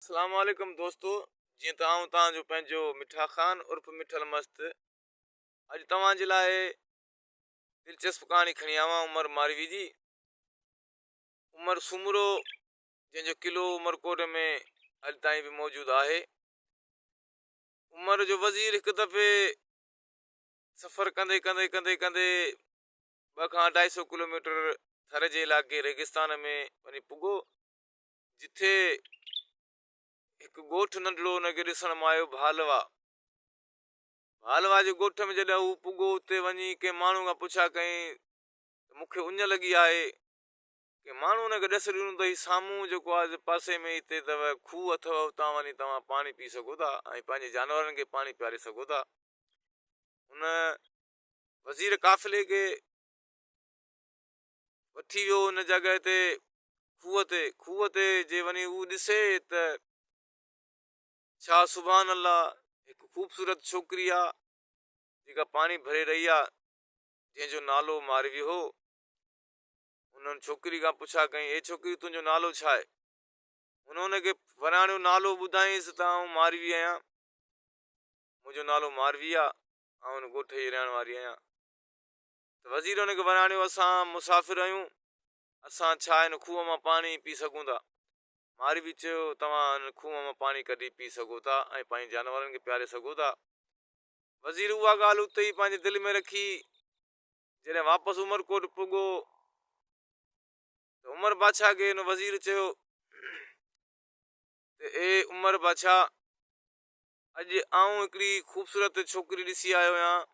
اسلام عليڪم دوستو جيئن ته آئون توهان جو پنهنجو مٺا خان عرف مٺل مست اڄ توهان جي لاء دلچسپ ڪهاڻي کڻي آيو آهيان عمر ماروي جي عمر سومرو جنهن جو قلعو عمرڪوٽ ۾ اڄ تائين به موجود آهي عمر جو وزير هڪ دفعي سفر ڪندي ڪندي ڪندي ڪندي ٻه کان اڍائي سو ڪلوميٽر ٿر جي علائقي ريگستان ۾ وڃي پڳو جتي هڪ ڳوٺ ننڍڙو ان کي ڏسڻ مان آيو ڀالوا. ڀالوا جي ڳوٺ ۾ جڏهن هو پڳو اتي وڃي ڪنهن ماڻهو کان پڇا ڪيائين ته مون کي اڃ لڳي آهي. ڪنهن ماڻهو ان کي ڏس ڏنو ته هي سامهون جيڪو آهي پاسي ۾ هتي اٿو کوهه اٿو اتان وڃي توهان پاڻي پي سگهو ٿا ۽ پنهنجي جانورن کي پاڻي پياري سگهو ٿا. هن وزير قافلي کي وٺي ويو ان جڳهه تي کوهه تي کوهه تي جي وڃي هو ڏسي ته ڇا سبحان الله هڪ خوبصورت ڇوڪري آ جيڪا پاڻي ڀري رهي آ جنهن جو نالو ماروي هو هن ان ڇوڪري کان پڇا ڪئي اي ڇوڪري تنهنجو نالو ڇا آهي هن ان کي وراڻيو نالو ٻڌائينس ته آئون ماروي آهيان منهنجو نالو ماروي آ آئون ان ڳوٺ جي رهڻ واري آهيان ته وزير ان کي وراڻيو، اسان مسافر آهيون، اسان ڇا هن کوهه مان پاڻي پي سگهون ٿا؟ ماروي چيو، توهان هن کوهه مان پاڻي ڪڍي پي سگهو ٿا ۽ پنهنجي جانورن کي پياري سگهو ٿا. وزير اها ڳالهه اتي ئي پنهنجي دل ۾ رکي. جڏهن واپس عمرڪوٽ پڳو ته عمر بادشاهه کي هن وزير چيو ته اي عمر بادشاهه! اڄ آئون هڪڙي خوبصورت ڇوڪري ڏسي آيو آهيان،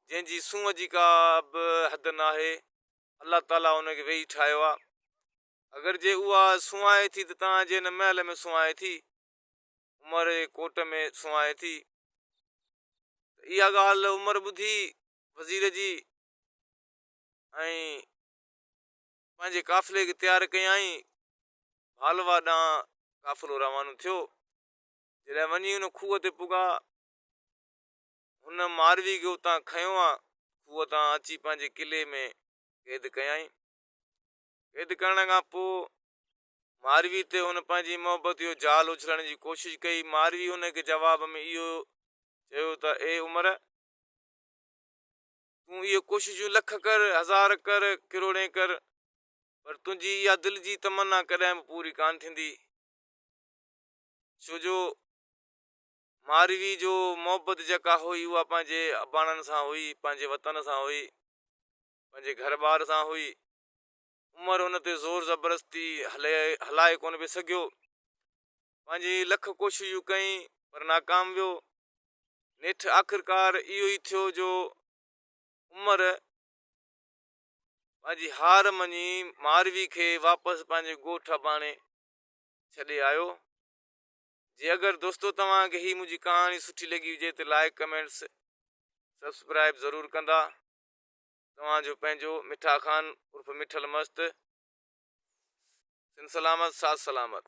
جنهن جي سونهن جي ڪا به حد ناهي. الله تعاليٰ ان کي ويهي ٺاهيو آهي. اگر جي اها سونهائي ٿي ته توهان جي هن محل ۾ سونهائي ٿي، عمر جي ڪوٽ ۾ سونهائي ٿي. ته اها ڳالهه عمر ٻڌي وزير جي ۽ پنهنجي قافلي کي تيار ڪيائين. ڀالوا ڏانهن قافلو روانو ٿيو. جڏهن وڃي ان کوهه تي پڳا، هن ماروي کي اتان کنيو آ، کوهه تان اچي پنهنجي قلعي ۾ قيد ڪيائين. قيد ڪرڻ کان پوء ماروي تي هن پنهنجي محبت جو جال اڇلڻ جي ڪوشش ڪئي. ماروي هن کي جواب ۾ اهو چيو ته اي عمر! تون اهي ڪوششون لک ڪر، هزار ڪر، ڪروڙين ڪر، پر تنهنجي اها دل جي تمنا ڪڏهن به پوري ڪانه ٿيندي. ڇو جو ماروي جو محبت جيڪا هئي اها پنهنجي اباڻن سان هئي، پنهنجي وطن سان هئي، پنهنجي گهر ٻار سان هئي. عمر ان تي زور زبرستي هلائي ڪونه پئي سگهيو. پنهنجي لک ڪوششون ڪيائين پر ناڪام ويو. نيٺ آخرڪار اهو ئي ٿيو جو عمر پنهنجي هار مڃي ماروي کي واپس پنهنجي ڳوٺ اباڻي ڇڏي آيو. جي اگر دوستو توهان کي هي منهنجي ڪهاڻي سٺي لڳي هجي ته لائڪ ڪمينٽس سبسڪرائب ضرور ڪندا. توهان جو پنهنجو مٺا خان عرف مٺل مست. سنڌ سلامت ساٿ سلامت.